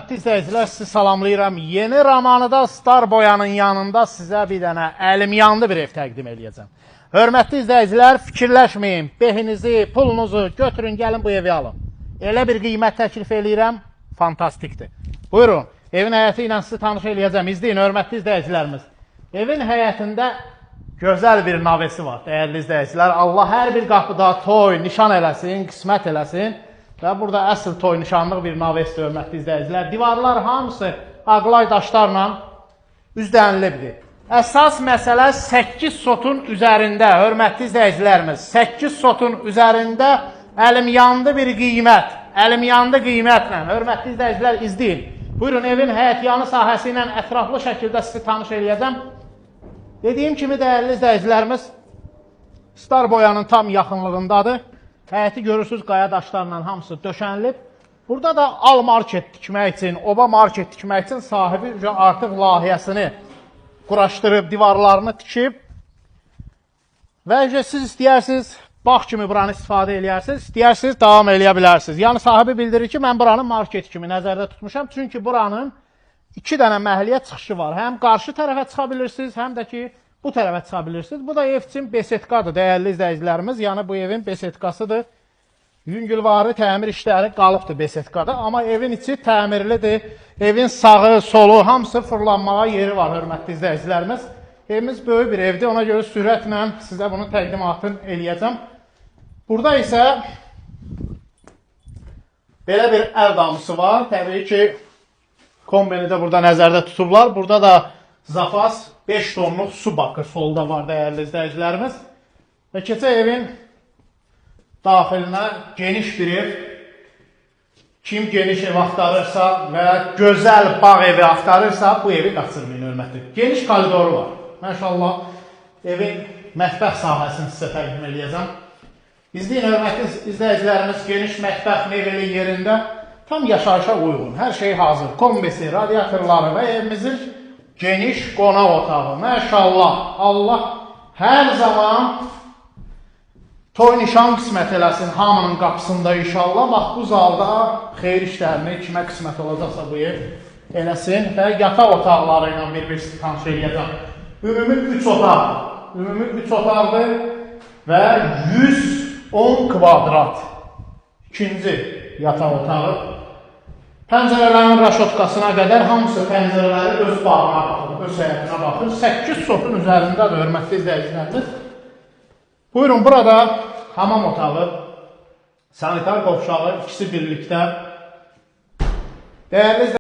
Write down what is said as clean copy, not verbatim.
Hörmətli izləyicilər, sizi salamlayıram. Yeni romanıda Star Boyanın yanında sizə bir dənə əlim yandı bir ev təqdim eləyəcəm. Hörmətli izləyicilər, fikirləşməyin. Behinizi, pulunuzu götürün, gəlin bu evi alın. Elə bir qiymət təklif eləyirəm, fantastikdir. Buyurun, evin həyəti ilə sizi tanış eləyəcəm. İzləyin, hörmətli izləyicilərimiz. Evin həyətində gözəl bir navesi var, dəyərli izləyicilər. Allah hər bir qapıda toy, nişan eləsin, qismət eləsin. Və burada əsl toy nişanlıq bir navesdir, hörmətli izləyicilər. Divarlar hamısı ağlay daşlarla üzdənilibdir. Əsas məsələ 8 sotun üzərində, hörmətli izləyicilərimiz, 8 sotun üzərində əlim yandı bir qiymət, əlim yandı qiymətlə, hörmətli izləyicilər izləyin. Buyurun, evin həyətyanı sahəsi ilə ətraflı şəkildə sizi tanış eləyəcəm. Dediyim kimi, dəyərli izləyicilərimiz, Star Boyanın tam yaxınlığındadır. Həyəti görürsünüz, qaya daşlarla hamısı döşənilib. Burada da al market tikmək üçün, oba market tikmək üçün sahibi artıq layihəsini quraşdırıb, divarlarını tikib. Və siz istəyərsiniz, bağ kimi buranı istifadə eləyərsiniz, istəyərsiniz davam eləyə bilərsiniz. Yəni sahibi bildirir ki, mən buranı market kimi nəzərdə tutmuşam. Çünki buranın 2 dənə məhəlləyə çıxışı var. Həm qarşı tərəfə çıxa bilirsiniz, həm də ki bu tərəfə çıxa bilirsiniz. Bu da ev üçün besetkadır, dəyərli izləyicilərimiz. Yəni bu evin besetkasıdır. Yüngülvari təmir işləri qalıbdır besetkada, amma evin içi təmirlidir. Evin sağı, solu hamısı fırlanmağa yeri var, hörmətli izləyicilərimiz. Evimiz böyük bir evdir, ona görə sürətlə sizə bunun təqdimatını eləyəcəm. Burada isə belə bir əl damısı var. Təbii ki, kombini də burada nəzərdə tutublar. Burada da zapas 5 tonluq su bakı solda var, dəyərli izləyicilərimiz. Və keçək evin daxilinə. Geniş bir ev. Kim geniş ev axtarırsa və gözəl bağ evi axtarırsa, bu evi qaçırmayın, hörmətli. Geniş koridoru var. Maşallah, evin mətbəx sahəsini sizə təqdim eləyəcəm. İzləyin, hörmətli izləyicilərimiz, geniş mətbəx mebeli yerində, tam yaşayışa uyğun. Hər şey hazır. Kombisi, radiatorları və evimizin geniş qonaq otağı. Maşallah, Allah hər zaman toy nişan qismət eləsin hamının qapısında inşallah. Bax bu zalda xeyir işlərini kimə qismət olacaqsa bu ev eləsin və yataq otaqları ilə bir-bir sizi tanış eləyəcəm. Ümumi 3 otaq. Ümumi 3 otaqdır və 110 kvadrat. İkinci yataq otağı. Pəncərələrin raşotkasına qədər hamısı pəncərələri öz bağına baxır, öz həyətinə baxır. 8 sotun üzərindədir, hörmətli izləyicilərimiz. Buyurun, burada hamam otağı, sanitar qovşağı ikisi birlikdə. Dəyərli